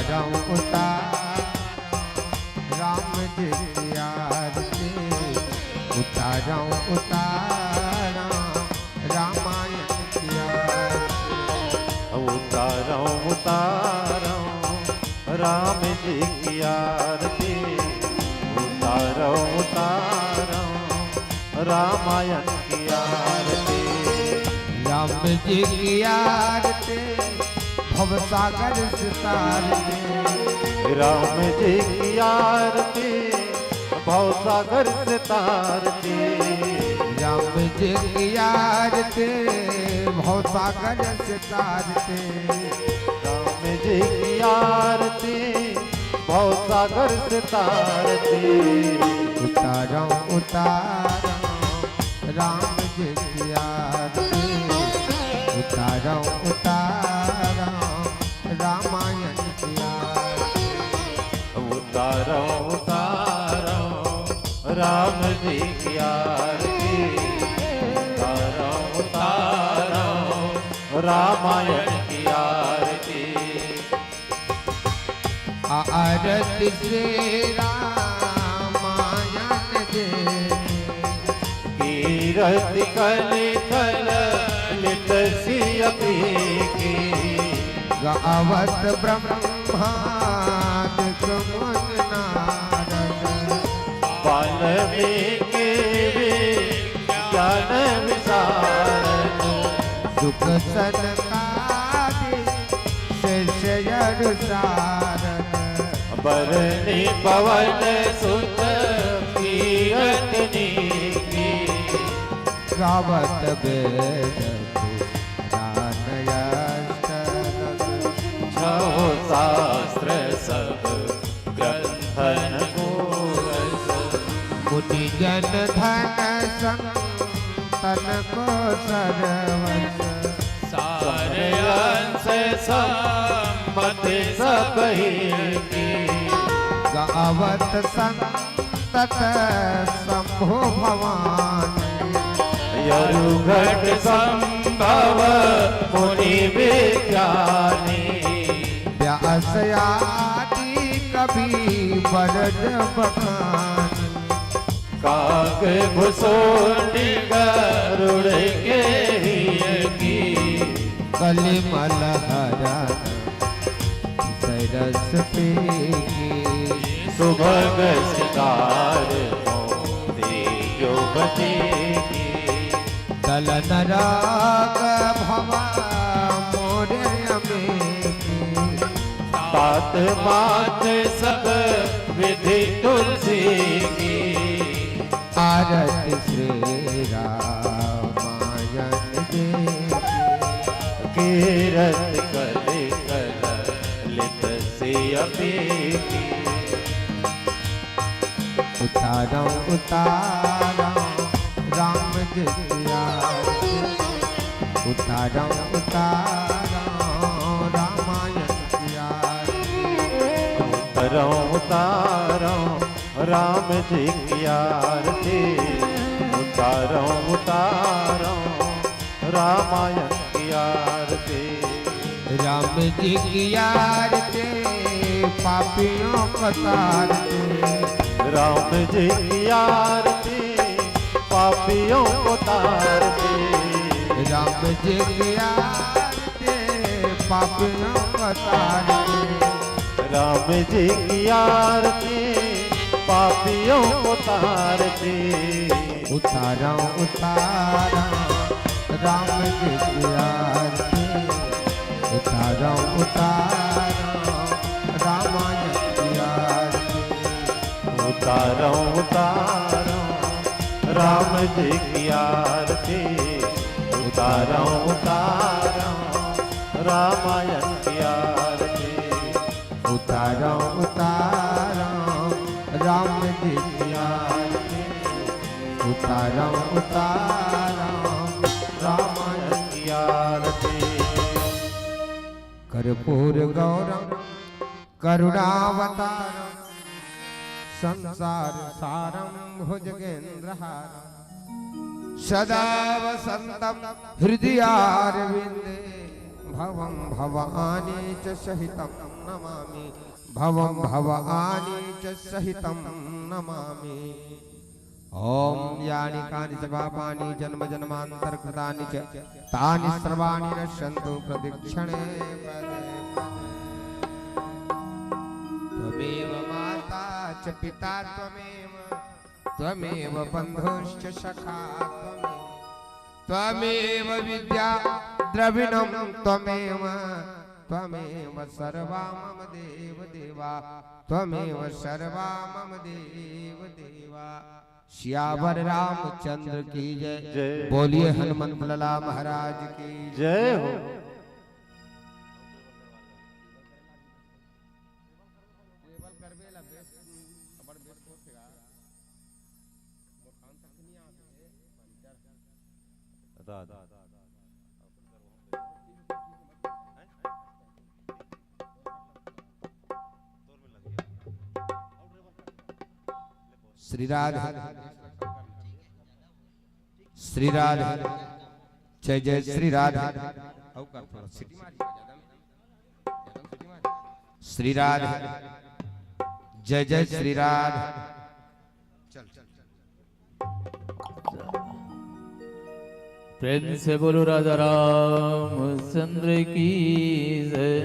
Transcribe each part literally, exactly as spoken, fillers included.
उतारौं उतारौं राम जी की आरती, उतारौं उतारौं रामायण की आरती। उतारौं उतारौं राम जी की आरती, उतारौं उतारौं रामायण की आरती। राम जी की आरती, भवसागर से तार दे। राम जी की आरती, भवसागर से तार दे। राम जी की आरती, भवसागर से तार दे। राम जी की आरती, भवसागर से तार दे। उतारौं उतारौं राम जी की आरती, उतारौं उतारौं रामायण की आरती। उतारौं उतारौं राम जी की आरती, उतारौं उतारौं रामायण की आरती। आरती श्री रामायण जी की। कीरति कलि कललित सिय पीकी। गावत ब्रह्मादिक मुनि नारद। वाल्मीकि विज्ञान विशारद। सुख सनकादि शिष्य अनुसारद। बरनि पवन सुत कीरति नीकी। गावत वेद पुराण अष्टदस। छहो शास्त्र सब ग्रंथन को रस। मुनि जन धन संतन को सरवस। सार अंश सम्मति सब ही की। गावत संतत शंभु भवानी। यरु घट संभव मुनि विज्ञानी। व्यास आदि कवि वरद बखानी। काग भुसुंड गरुड़ के ही की। कलिमल हरन सरस पीकी। सुभग सिंगार मोती जो बचेगी। दलन राग भवा मोरे अमेकी। तात मात सब विधि तुलसी की। आरती श्री रामायण जी की। कीरत कलि कललित सिय पीकी। उतारौं उतारौं राम जी की आरती। उतारौं उतारौं रामायण की आरती। उतारौं उतारौं राम जी की आरती। उतारौं उतारौं रामायण की आरती। राम जी की आरती पापियों को तार दे। राम जी की आरती पापियों को तार दे। राम जी की आरती पापियों को तार दे। राम जी की आरती पापियों को तार दे। उतारौं उतारौं राम जी की आरती। उतारौं उतारौं रामायण की आरती। उतारौं उतारौं राम जी की आरती। उतारौं उतारौं रामायण की आरती। उतारौं उतारौं राम जी की आरती। उतारौं उतारौं रामायण की आरती। कर्पूर गौरम करुणावतारम संसार सारम भुजगेंद्रहारम सदा वसंतम हृदयारविंदे भवं भवानी च सहितं नमामि। भवं भवानी च सहितं नमामि। ॐ यानि कानि च पापानि जन्म जन्मान्तरकृतानि च तानि सर्वाणि नश्यन्तु प्रदक्षिणे पदे पदे। त्वमेव माता च पिता त्वमेव, त्वमेव बन्धुश्च सखा त्वमेव, त्वमेव विद्या द्रविणं त्वमेव, त्वमेव सर्वा मम देव देवा, त्वमेव सर्वा मम देव देवा। सियावर रामचंद्र की जय। जय। बोलिए हनुमंत लाला महाराज की जय हो। श्री राधे, श्री राधे, जय जय श्री राधे। श्री राधे, जय जय श्री राधे। प्रेम से बोलो राजा रामचंद्र की जय।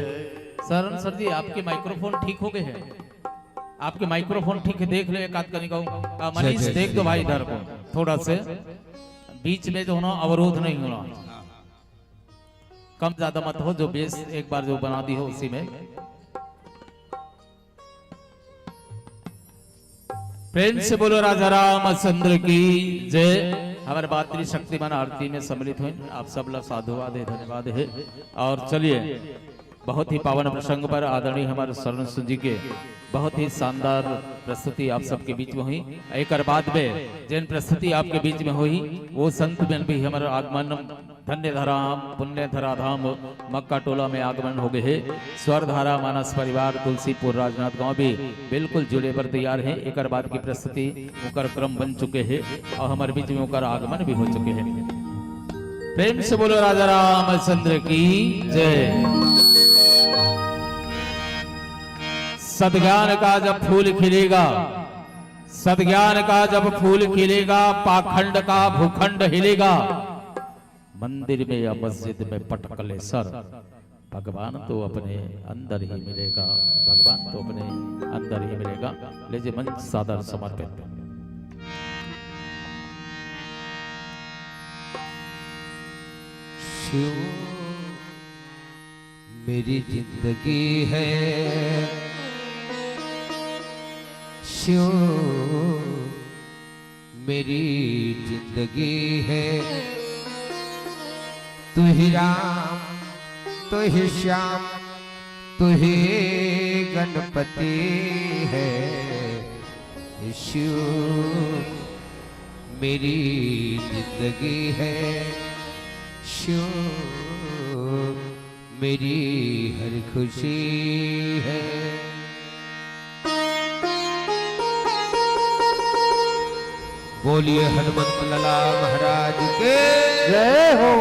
शरण सर जी, आपके माइक्रोफोन ठीक हो गए हैं? आपके माइक्रोफोन ठीक है, देख लो एक आध कनी को। आ, मनीष, जय श्री देख दो भाई इधर को थोड़ा से, बीच में जो होना अवरोध नहीं होना, कम ज्यादा मत हो, जो बेस एक बार जो बना दी हो उसी में। प्रेम से बोलो राजा रामचंद्र की जय। हमारे मातृ शक्तिमान आरती में सम्मिलित हुए आप सब ला साधुवाद है, धन्यवाद है। और चलिए, बहुत ही पावन प्रसंग पर आदरणीय हमारे शरण सिंह जी के बहुत ही शानदार प्रस्तुति आप सबके बीच में हुई। एक बाद में जिन प्रस्तुति आपके बीच में हुई, वो संत में भी हमारा आगमन धन्य धराम पुण्य धराधाम मक्का टोला में आगमन हो गए है। स्वर धारा मानस परिवार तुलसीपुर राजनांदगांव भी बिल्कुल जुड़े बर तैयार है। एक बाद की प्रस्तुति ओकर क्रम बन चुके है और हमारे बीच में ओकर आगमन भी हो चुके है। प्रेम से बोलो राजा रामचंद्र की जय। सदज्ञान का जब फूल खिलेगा, सदज्ञान का जब फूल खिलेगा, पाखंड का भूखंड हिलेगा। मंदिर में या मस्जिद में पटकले सर, भगवान तो अपने अंदर ही मिलेगा, भगवान तो अपने अंदर ही मिलेगा। लीजिए, मंच सादर समर्पित। शिव मेरी जिंदगी है, शिव मेरी जिंदगी है। तू ही राम, तू ही श्याम, तू ही गणपति है। शिव मेरी जिंदगी है, शिव मेरी हर खुशी है। बोलिए हनुमंत लाला महाराज के जय हो।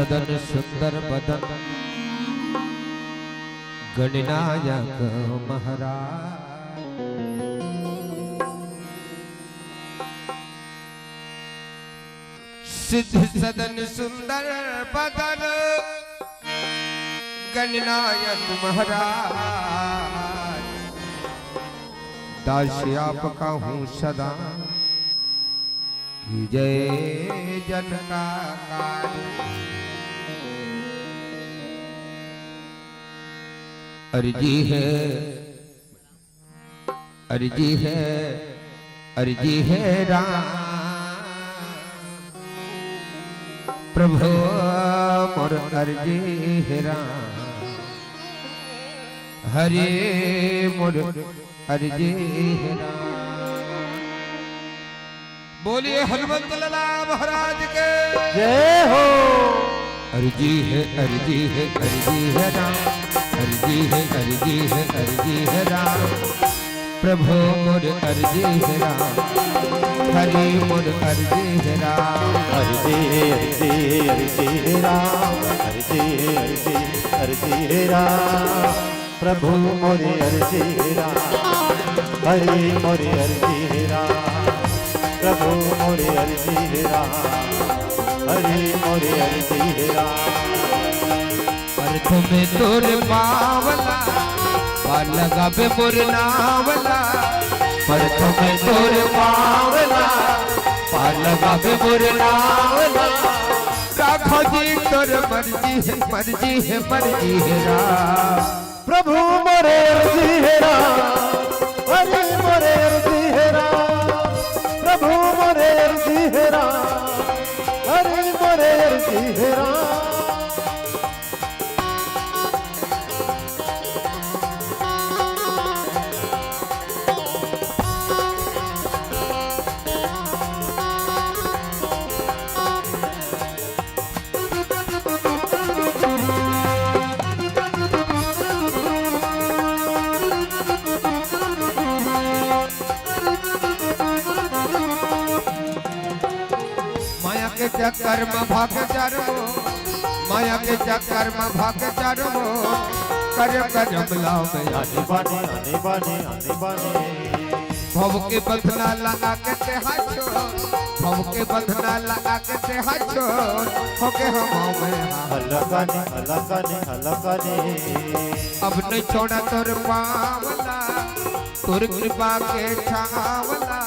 सदन सुंदर बदन गणनायक महाराज। सिद्ध सदन सुंदर बदन गणनायक महाराज। दास आपका हूँ सदा कीजे जनता का। अर्जी है, अर्जी है, अर्जी है राम, प्रभु मोर अर्जी है राम, हरे मोर अर्जी है राम। बोलिए हनुमंत लाला महाराज के। जय हो। अर्जी है, अर्जी है, अर्जी है राम, अर्जी है, अर्जी है, अर्जी है राम, प्रभु मोर अर्जी है राम, हरि मोर अर्जी है राम। अर्जी है, अर्जी है, अर्जी है राम, अर्जी है, अर्जी, अर्जी है राम। प्रभु मोरे अर्जी हे राम, हरि मोरे अर्जी हे राम, प्रभु मोरे अर्जी हे राम, हरि मोरे अर्जी हे राम। प्रथम तोर पावला, पार लगाबे मोर नावला। प्रथम तोर पावला, पार लगाबे मोर नावला। राखो जी तोर मर्जी हे, मर्जी हे, मर्जी हे राम। प्रभु मोरे अर्जी हे राम, हरि मोरे अर्जी हे राम। प्रभु मोरे अर्जी हे राम, हरि मोरे अर्जी हे राम। माया के चक्कर म भाग चारो, माया के चक्कर म भाग चारो, करम करम लाव में आने बाने, आने बाने, आने बाने। भव के बंधना लगा के ते हाथ छोड़, भव के बंधना लगा के ते हाथ छोड़, होके हम में हाथ। हलकाने, हलकाने, हलकाने। अब नहीं छोड़ा तोर पावला, तोर कृपा के छावला।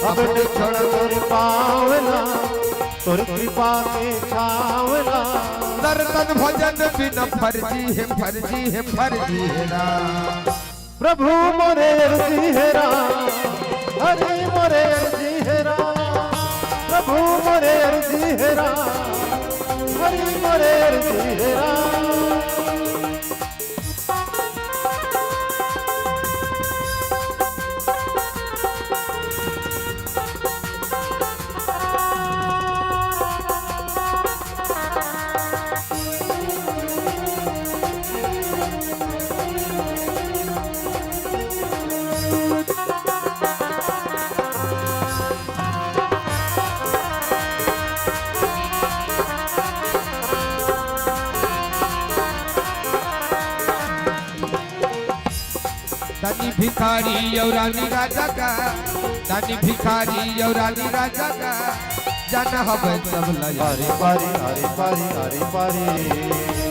अब नहीं छोड़ा तोर पावला, तोर कृपा के छावला। नर तन भजन बिन फर्जी हे, फर्जी हे, फर्जी हे राम। प्रभु मोरे अर्जी हे राम, हरि मोरे अर्जी हे राम। प्रभु मोरे अर्जी हे राम, हरि मोरे अर्जी हे राम। दानी भिखारी अउ रानी राजा का, दानी भिखारी अउ रानी राजा का, जाना हवे सब ला। हरे पारी, हरे पारी, हरे पारी।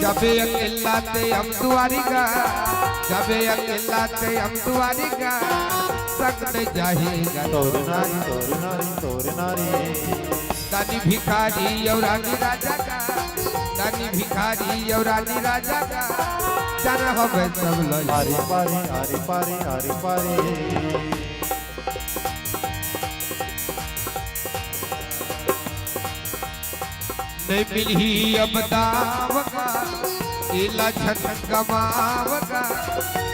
जाबे अकेला ते हम दुआरी का, जाबे अकेला ते हम दुआरी का, संग नहीं जाही गा। तोर नारी, तोर नारी, तोर नारी। दानी भिखारी अउ रानी राजा का, दानी भिखारी अउ रानी राजा का, जाना हवे सब ला। हरे पारी, हरे पारी, हरे पारी। नहीं मिलही अब दाव का, एला झन गवाव का।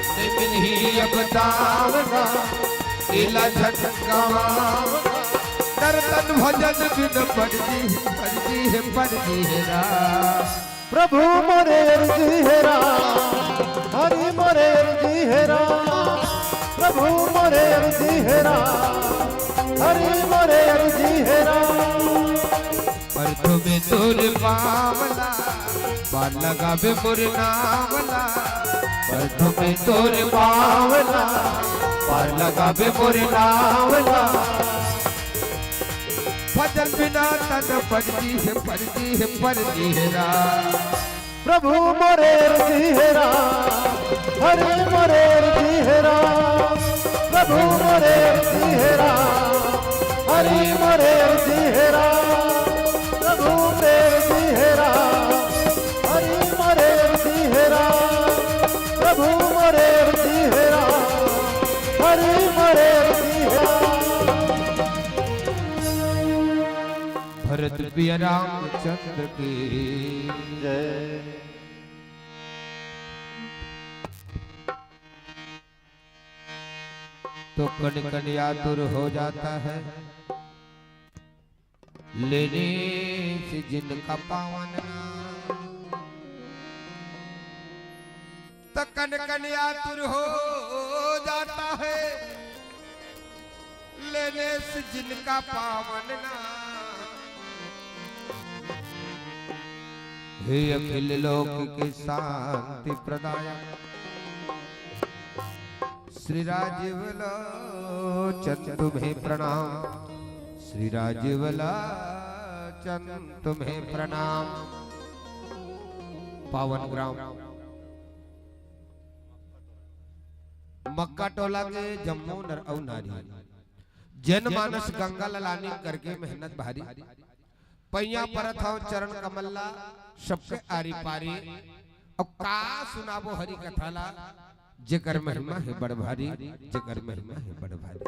नहीं मिलही अब दाव का, एला झन गवाव का। नर तन भजन बिन फर्जी हे, फर्जी हे, फर्जी हे राम। प्रभु मोरे अर्जी हे राम, हरि मोरे अर्जी हे राम। प्रभु मोरे अर्जी हे राम, हरि मोरे अर्जी हे राम। प्रथम तोर पाँव ला, पार लगाबे मोर नाव ला। पड़थों मैं तोर पाँव ला, पार लगाबे मोर नाव ला। भजन बिना तन परदेस हे, परदेस हे, परदेस हे रा। प्रभु मोरे जी हे राम, हरि मोरे जी हे राम, प्रभु मोरे जी हे राम, हरि मोरे जी हे राम, प्रभु मोरे जी हे राम, हरि मोरे जी हे राम, प्रभु मोरे जी हे राम, हरि मोरे जी हे राम। भरत प्रिय रामचंद्र की जय। तो कण कण आतुर हो जाता है लेने से जिनका पावन नाम। तो कण कण आतुर हो जाता है लेने से जिनका पावन नाम। हे अखिल लोक के शांति प्रदायक श्री राजीव लोचन तुम्हें प्रणाम, श्री राजीव लोचन तुम्हें प्रणाम। पावन ग्राम मक्का टोला के जम्मो नर अउ नारी, जनमानस गंगा ल लानी करके मेहनत भारी। पइयाँ परत हँव चरण कमल ला, सबके आरी पारी। अब का सुनाबो हरि कथा ला, जेकर महिमा हे बड़ भारी, जेकर महिमा हे बड़ भारी।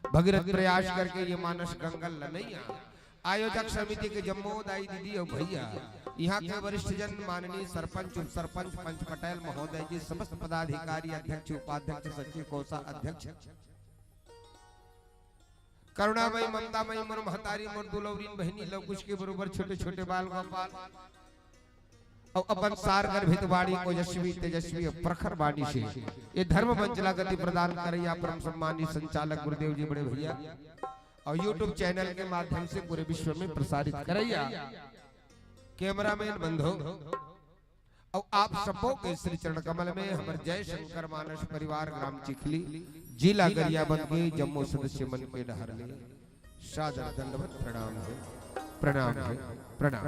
भगीरथ प्रयास करके ये मानस गंगा ल नइ आ। आयोजक समिति के जम्मो दाई दीदी अउ भइया, इहाँ के वरिष्ठ जन, माननीय सरपंच, उप सरपंच, पंच पटेल महोदय जी, समस्त पदाधिकारी, अध्यक्ष, उपाध्यक्ष, सचिव, कोषाध्यक्ष, करुणामयी, ममतामयी, मोर महतारी, मोर दुलौरिन बहिनी, लव कुश के बरोबर छोटे-छोटे बाल गोपाल, अउ अपन सार गर्भित बाड़ी, ओजस्वी, तेजस्वी अउ प्रखर बाणी से ये धर्म मंच ला गति प्रदान करइया परम सम्मानित संचालक गुरुदेव जी बड़े भइया, अउ YouTube channel के माध्यम से पूरे विश्व में प्रसारित करइया cameraman बंधु, अउ आप सबो के श्री चरण कमल में हमर जय शंकर मानस परिवार, ग्राम चिखली, जिला गरियाबंद के जम्मो सदस्य मन के डहर ले सादर दंडवत प्रणाम हे, प्रणाम हे, प्रणाम।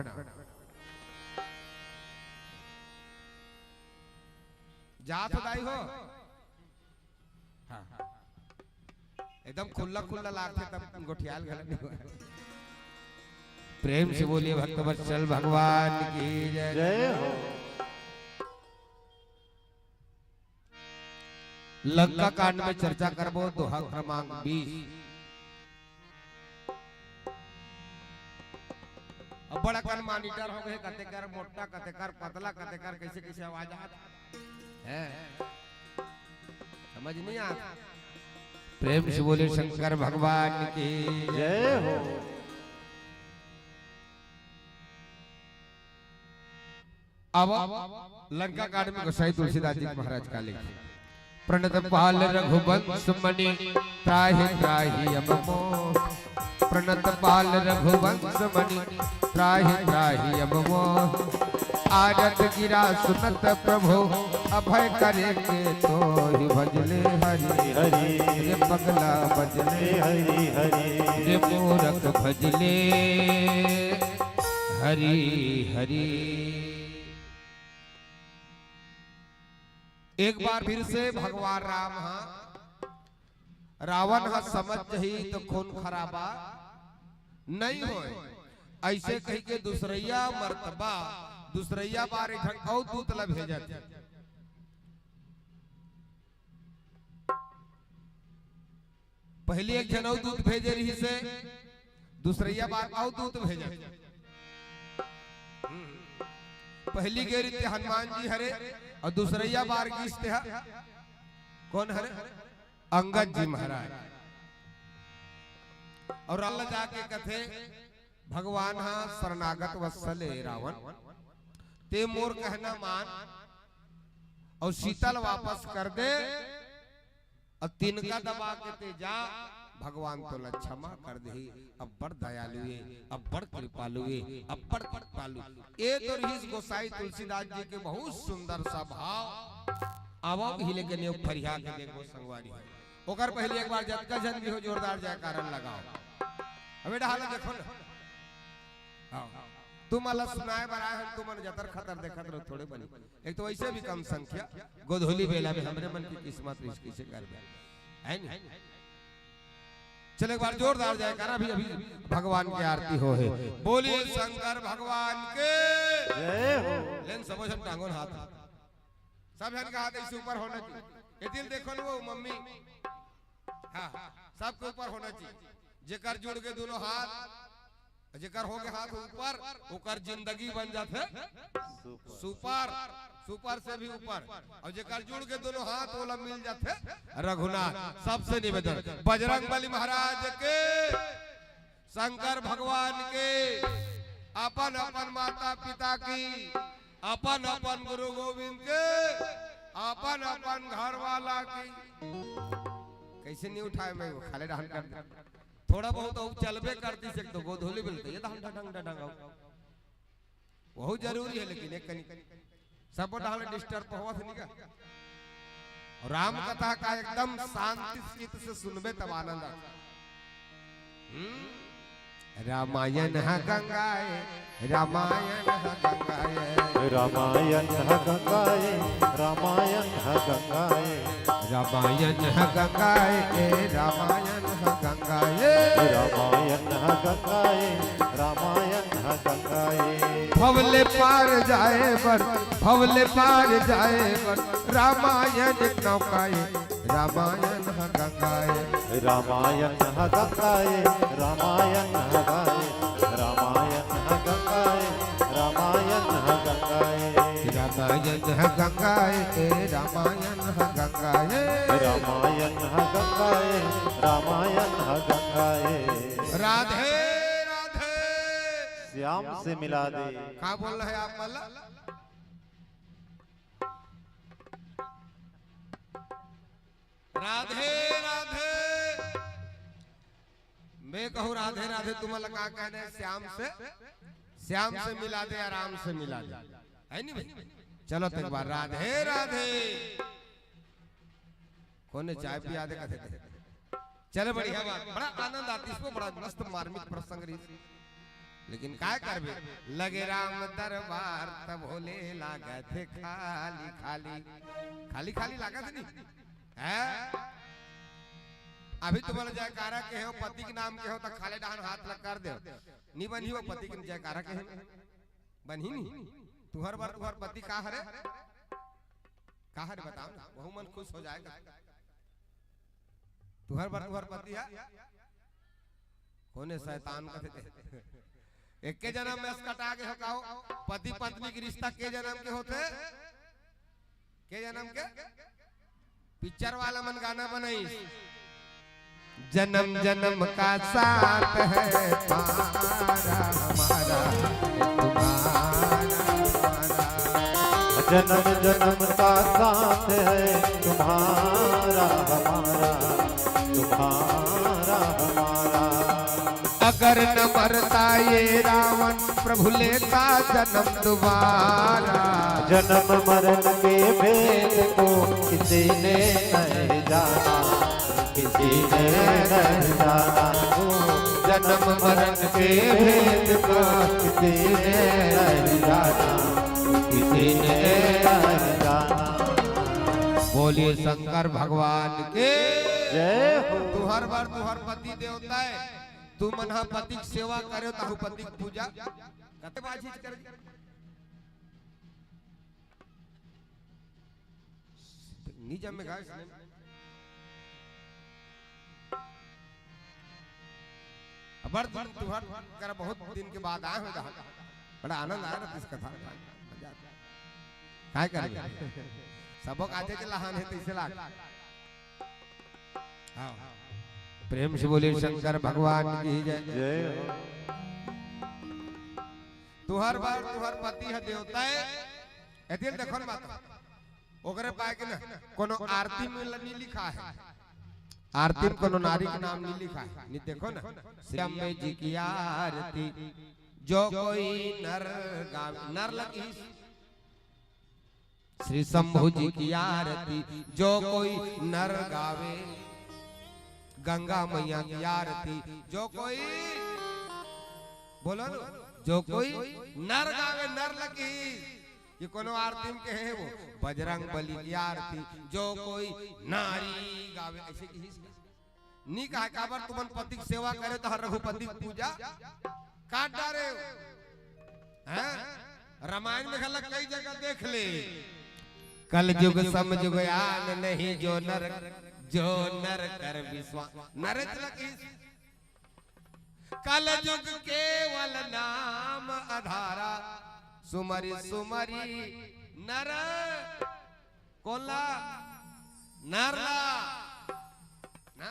जात दाई हो। हाँ। एकदम खुल्ला खुल्ला लागथे तब गोठियाल घला नइ होय। प्रेम से बोलिए भक्तवत्सल भगवान की जय। जय हो। लंका कांड में चर्चा करबो, दोहा क्रमांक बीस। अब बड़ा कन monitor हो गए, कतेकर मोटा, कतेकर पतला, कतेकर कइसे कइसे आवाज आत हे, समझ नइ आत। प्रेम से बोले शंकर भगवान की जय हो। अब लंका कांड में गोसाई तुलसीदास जी महाराज का लिखे, प्रणत पाल रघुवंश मणि त्राहि त्राहि अब मोहि। प्रणत पाल रघुवंश मणि त्राहि त्राहि अब मोहि। आरत गिरा सुनत प्रभु अभय करे के तोहि भजले हरि। हरि। रे पगला भजले हरि हरि। रे मूरख भजले हरि हरि। एक बार फिर से भगवान राम ह, रावण ह समझ जही तो खून खराबा नइ होय, अइसे कहिके दूसरइया मरतबा, दूसरइया बार एक ठन अउ दूत ला भेजत हे। पहिली एक झन अउ दूत भेजे रिहिस हे, दूसरइया बार अउ दूत भेजे। पहिली गे रिहिस ते हनुमान जी हरे, अउ दूसरइया बार गिस ते ह कोन हरे? अंगद जी महाराज। अउ रावण जाके कथे, भगवान ह शरणागत वत्सल ए रावण, ते मोर कहना मान अउ सीता ल वापस कर दे, अउ तिनका दबा के ते जा, भगवान तोला क्षमा कर देही। अब्बड़ दयालु ए, अब्बड़ कृपालु ए, अब्बड़ कृपालु। ए तो रिहिस गोसाई तुलसीदास जी के बहुत सुंदर सा भाव। आवव, हिले के नेव फरिया के देखो संगवारी। ओकर पहले एक बार जतका झन भी हो, जोरदार जयकारा लगाओ। अबे डहाल देखो ना। हाँ। तुमन ला सुनाए बर आए हन, तुमन जतर खतर देखत रहो, थोड़े बनी। एक तो वैसे भी कम संख्या, गोधूली बेला में हमरे मन के किस्मत रिहिस, कइसे करबे, है नी? चल एक बार जोरदार जयकारा भी, अभी भगवान के आरती हो हे। बोलिए शंकर भगवान के जय हो। लेन सबो झन टांगोन हाथ, सब झन का हाथ ऐसे ऊपर होना चाहिए। ए दिल देखो ना वो मम्मी, हाँ, सबके ऊपर होना चाहिए। जेकर जुड़ के दोनों हाथ, जेकर हो गे हाथ ऊपर, ओकर जिंदगी बन जाथे सुपर। सुपर, सुपर से भी ऊपर। अउ जेकर जुड़ के दोनों हाथ, ओला मिल जाथे रघुनाथ। सबसे निवेदन, बजरंग बली महाराज के, शंकर भगवान के, अपन अपन माता पिता की, अपन अपन गुरु गोविंद के, अपन अपन घर वाला की। कइसे नहीं उठाए मैं, वो खाले डहान कर दे। थोड़ा बहुत अउ चलबे करतिस, एक तो गोधूली बेला तो ये डहान डहान डहान। बहुत जरूरी है, लेकिन एक कनी सब डहान disturb होवत नहीं का। राम कथा का एकदम शांति चित्त से सुनबे तब आनंद आता। हम्म? रामायण ह गंगा ए, रामायण ह गंगा ए। रामायण ह गंगा ए, रामायण ह गंगा ए। रामायण ह गंगा ए, रामायण ह गंगा ए। रामायण ह गंगा ए, रामायण ह गंगा ए। भव ले पार जाए बर, भव ले पार जाए बर, रामायण नौका ए। रामायण ह गंगा ए। रामायण ह गंगा ए, रामायण ह गंगा ए, रामायण ह गंगा ए, रामायण ह गंगा ए। रामायण ह गंगा ए, रामायण ह गंगा ए। रामायण ह गंगा ए, रामायण ह गंगा ए। राधे राधे। श्याम से मिला दे। का बोलना है आप मन ला? राधे राधे। मैं कहूँ राधे राधे, तुमन ला का कहना है? श्याम से, श्याम से मिला दे, आराम से मिला दे, है नी भाई? चलो तो एक बार राधे राधे। कोने चाय पिया दे कथे थे। चले, बढ़िया बात, बड़ा आनंद आतिस, बड़ा मस्त मार्मिक प्रसंग रहिस। लेकिन काय करबे, लगे राम दरबार तब होले लागत हे खाली खाली, खाली खाली लागत नहीं है। अभी तुमन ला जयकारा केहेंव, पति के नाम केहेंव, त खाले डहान हाथ ला कर देव, नी बनही वो पति के जयकारा केहेंव, बनही नी। तुहर बर तुहर पति का हरे, का हरे बताओ ना, वहू मन खुश हो जाएगा। तुहर बर तुहर पति हे, कोने शैतान कथे ते। एके जनम में से कटा गे हो का हो? पति पत्नी के रिश्ता के जनम के होथे? के जनम के? पिक्चर वाला मन गाना बनाइस, जन्म जन्म का साथ है तुम्हारा, हमारा, तुम्हारा, हमारा। जन्म जन्म का साथ है तुम्हारा हमारा, तुम्हारा हमारा। अगर न मरता ये रावण, प्रभु लेता जन्म दोबारा। जन्म मरण के भेद को किसी ने नहीं जाना, किसी ने नहीं जाना। जन्म मरण के भेद को किसी ने नहीं जाना, किसी ने नहीं जाना। बोलिए शंकर भगवान के जय हो। तुहर बर तुहर पति देवता हे, तुमन ह पति के सेवा करेव, ताहू पति के पूजा। कते बाजी कर नी जमे गाइस ने। अबर तुम तुहर कर बहुत दिन के बाद आए हो जहाँ, बड़ा आनंद आया ना इस कथा। काय करबे? सबक आते के लहान है, तैसे लाग। हाँ। प्रेम से बोलिए शंकर भगवान की जय। जय हो। तुहर बर, तुहर पति ह देवता हे। एतिल देखो न माता। ओकरे पाए के ना, कोनो आरती में ल-, नहीं लिखा है। आरती में कोनो नारी के नाम नहीं लिखा है, नहीं देखो ना। श्री अम्बे जी की आरती जो कोई नर गावे, नर लगी। श्री शंभू जी की आरती जो कोई नर गावे, गंगा मैया की आरती जो कोई, बोलो ना, जो कोई नर गावे, नर लगी। ये कोनो आरती में कहे वो, बजरंग बली की आरती जो कोई नारी गावे, ऐसे कही। नी कहा, काबर तुमन पति के सेवा करे तो हर रघुपति के पूजा काट डारे हो। हैं? रामायण में घला कई जगह देख ले, कलयुग समयुग आन नहीं जो नर, जो नर कर विश्वास। नरेश लगी, कलयुग केवल नाम आधारा, सुमरि सुमरि नर कोला नरला। ना?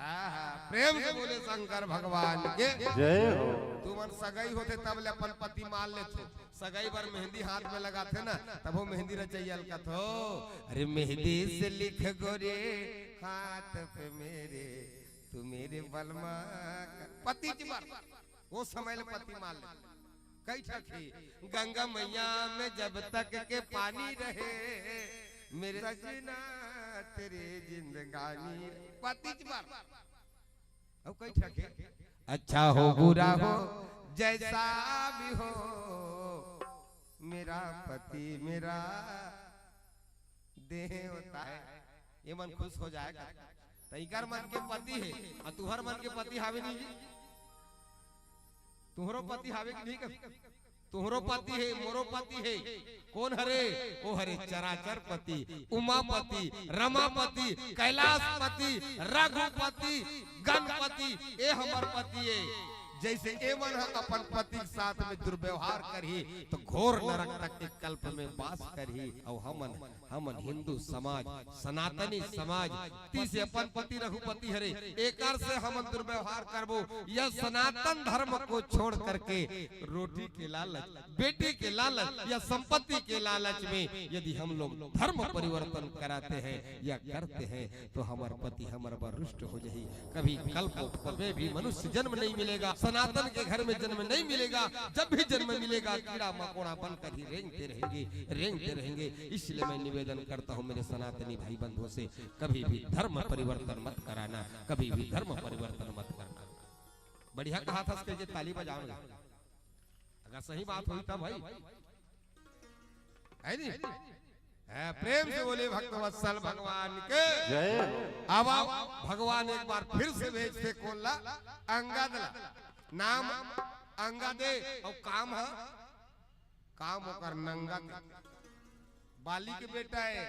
आहा, प्रेम से बोले शंकर भगवान के। जय हो। तुमन सगाई होथे तब ले अपन पति मार लेथो, सगाई बर मेहंदी हाथ में लगाथे ना, तब वो मेहंदी रचैया ल कथो, अरे मेहंदी से लिख गोरे हाथ पे मेरे, तू मेरे बलमा का। पति जी बर वो समय ले पति मार ले। कई ठक ही, गंगा मैया में जब तक के पानी रहे, मेरे सजना तेरे जिंदगानी। पति जी बर। अब कई ठक ही, अच्छा हो बुरा हो जैसा भी हो, मेरा पति मेरा देह होता है, ये मन खुश हो जाएगा। त इकर मन के पति हे, अउ तुहर मन के पति हावे नहीं जी? तुहरो पति हावे कि नहीं कभी? तुहरो पति हे, मोरो पति हे। कोन हरे? ओ हरे चराचर पति, उमापति, रमापति, कैलाशपति, रघुपति, गणपति, ए हमर पति हे। जैसे ए मन ह अपन पति के साथ में दुर्व्यवहार करही, तो घोर नरक तक के कल्प में वास करही। अउ हमन, हमन हिंदू समाज, सनातनी समाज, पति से अपन पति रघुपति हरे, एकर से हमन दुर्व्यवहार करबो या सनातन धर्म को छोड़ करके रोटी के लालच, बेटी के लालच या संपत्ति के लालच में यदि हम लोग धर्म परिवर्तन कराते हैं या करते हैं, तो हमर पति हमर बर रुष्ट हो जाही। कभी कल्प कल्प में भी मनुष्य जन्म नहीं मिलेगा, सनातन के घर में जन्म नहीं मिलेगा। जब भी जन्म मिलेगा, कीड़ा मकोड़ा बनकर ही रेंगते रहेंगे, रेंगते रहेंगे। इसलिए मैं निवेदन करता हूँ मेरे सनातनी भाई बंधुओं से, कभी भी धर्म परिवर्तन मत कराना, कभी भी धर्म परिवर्तन मत करना। बढ़िया कहा था, इसके लिए ताली बजाओ। अगर सही बात होई तब भाई, है नी? है, प्रेम से बोले भक्त वत्सल भगवान के। जय हो। अब आओ, भगवान एक बार फिर से भेजथे कोन ला? अंगद ला। नाम अंगद हे अउ काम ह, काम ओकर नंगा के। बाली के बेटा हे,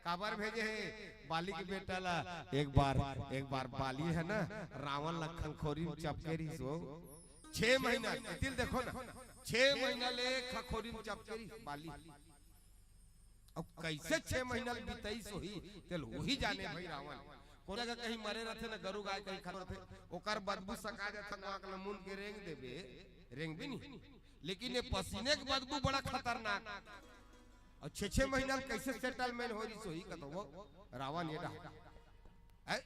काबर भेजे हे? बाली के बेटा ला। एक बार, एक बार बाली हे ना, रावण ला खंखोरी में चपके रहिस हो। छह महीना, तिल देखो ना, छह महीना ले खंखोरी में चपके रहिस बाली। अब कैसे छह महीना ले बिताइस होही, तेला उही जाने भाई रावण। कोनो जगह कहीं मरे रथे ना, गरु गाय कहीं खात रथे, ओकर बदबू सका जाथे, आँख ल मूंद के रेंग देबे, रेंगबे नहीं। लेकिन ये पसीने के बदबू बड़ा खतरनाक। अउ छह छह महीना ले कैसे settlement हो रहिस होही कथो वो रावण ये डहा। हैं?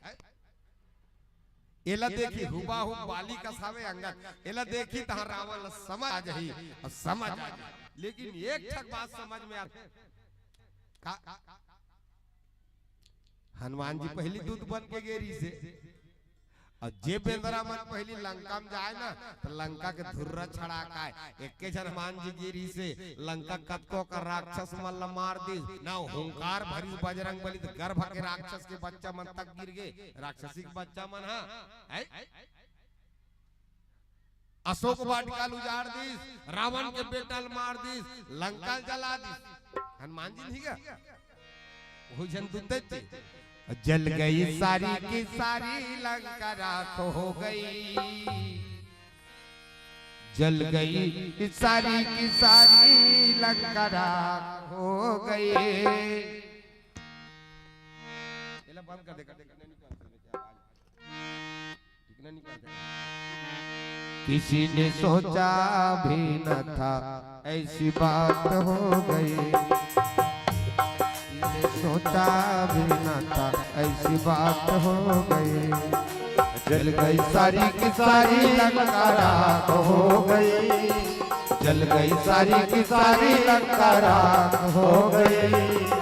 एला देखी, हुबाहू बाली कस हावे अंगद। एला देखी तहाँ रावण ला समझ आ जाही, अउ समझ आ जाही। लेकिन एक ठक बात समझ में आ, का, हनुमान जी पहली दूत बन के गे रहिसे, अउ जे बेंदरा मन पहली लंका में जाए ना, त लंका के धुर्रा छड़ा के आए। एके झन हनुमान जी गे रहिसे, लंका कतको कर राक्षस मन ला मार दिस, ना हुंकार भरिस बजरंग बली, त गर्भ के राक्षस के बच्चा मन तक गिर गे। राक्षसी के बच्चा मन ह, हैं? अशोक वाटिका ल उजाड़ दिस, रावण के बेटा ल मार दिस, लंका ल जला दिस। हनुमान जी नहीं गा? वो झन दूत जी। जल गई सारी की सारी लंका राख हो गई। जल गई सारी की सारी लंका राख हो गई। एला बंद कर दे, कर दे, कितना निकाल दे, क्या आवाज। कितना निकाल दे। किसी ने सोचा भी न था ऐसी बात हो गई। सोचा भी न था ऐसी बात हो गई। जल गई सारी की सारी लंका राख हो गई। जल गई सारी की सारी लंका राख हो गई।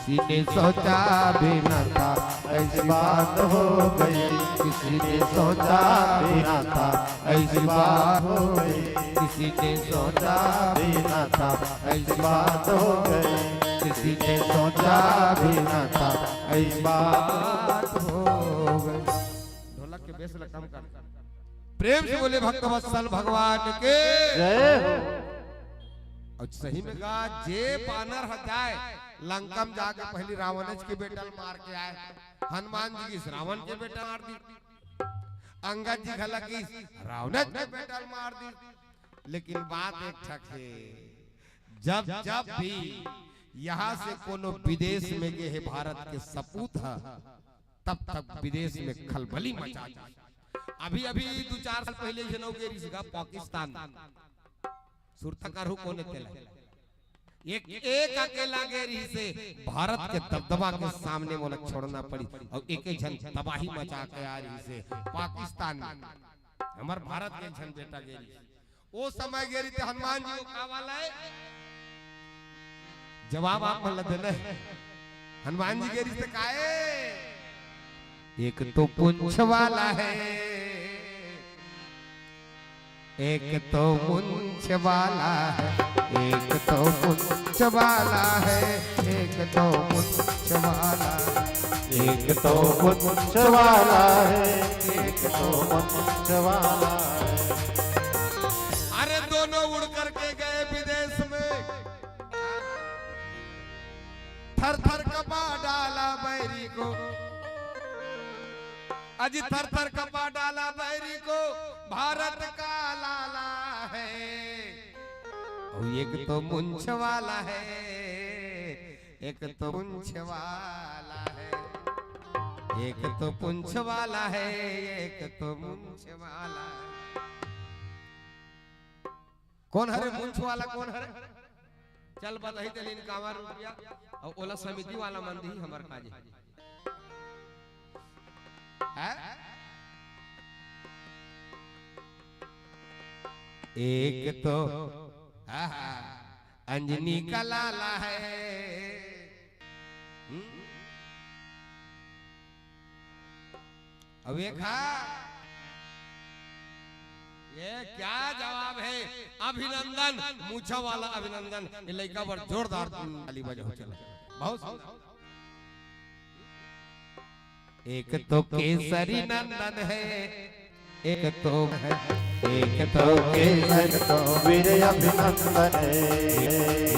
किसी ने सोचा भी न था ऐसी बात हो गई। किसी ने सोचा भी न था ऐसी बात हो गई। किसी ने सोचा भी न था ऐसी बात हो गई। किसी ने सोचा भी न था ऐसी बात हो गई। ढोलक के बेस ला कम कर। प्रेम से बोले भक्त वत्सल भगवान के। जय हो। अउ सही में गा, जे बानर ह जाय लंका म जाके पहिली रावणेच के बेटा ल मार के आय। हनुमान जी गिस रावण के बेटा मार दिस, अंगद जी घला गिस रावणेच के बेटा ल मार दिस। लेकिन बात एक ठक हे, जब जब भी यहाँ से कोनो विदेश में गे हे भारत के सपूत ह, तब तक विदेश में खलबली मचा जाय। अभी अभी दू चार साल पहिले झन अउ गे रिहिस गा पाकिस्तान। सुरता करहू कोन ए तेला। एक एक अकेला गे रिहिसे, भारत के दबदबा के सामने मोला छोड़ना पड़ी अउ एक एक झन तबाही मचा के आ रिहिसे पाकिस्तान में। हमर भारत के एक झन बेटा गे रिहिसे। ओ समय गे रिहिसे हनुमान जी ओ का वाला हे? जवाब आप मन ल देना हे। हनुमान जी गे रिहिसे काय? एक तो पूंछ वाला है, एक तो मूंछ वाला है, एक तो मूंछ वाला है, एक तो मूंछ वाला है। एक तो मूंछ वाला है, एक तो मूंछ वाला है। अरे दोनों उड़ करके गए विदेश में, थर थर कपा डाला बैरी को, अजी थर थर कपा डाला बैरी को, भारत का लाला है। ओ एक तो मूंछ वाला है, एक तो पूंछ वाला है, एक तो पूंछ वाला है, एक तो मूंछ वाला है। कोन हरे मूंछ वाला, कोन हरे? चल बताही तेला इनकावर रुपया अउ ओला समिति वाला मन दिही हमर काजे। हैं? एक तो, हाँ, हाँ, अंजनी का लाला है। हम्म? अब एक हा, ये क्या जवाब है? अभिनंदन, मूंछा वाला अभिनंदन। ये लइका बर जोरदार ताली बजाओ, चलो। बहुत सुंदर। एक तो केसरी नंदन है, एक तो है, एक तो केसरी, एक तो वीर अभिनंदन है।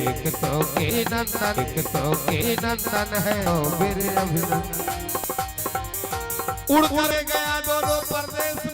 एक तो के नंदन, एक तो के नंदन है, ओ वीर अभिनंदन। उड़ कर गया दोनों परदेश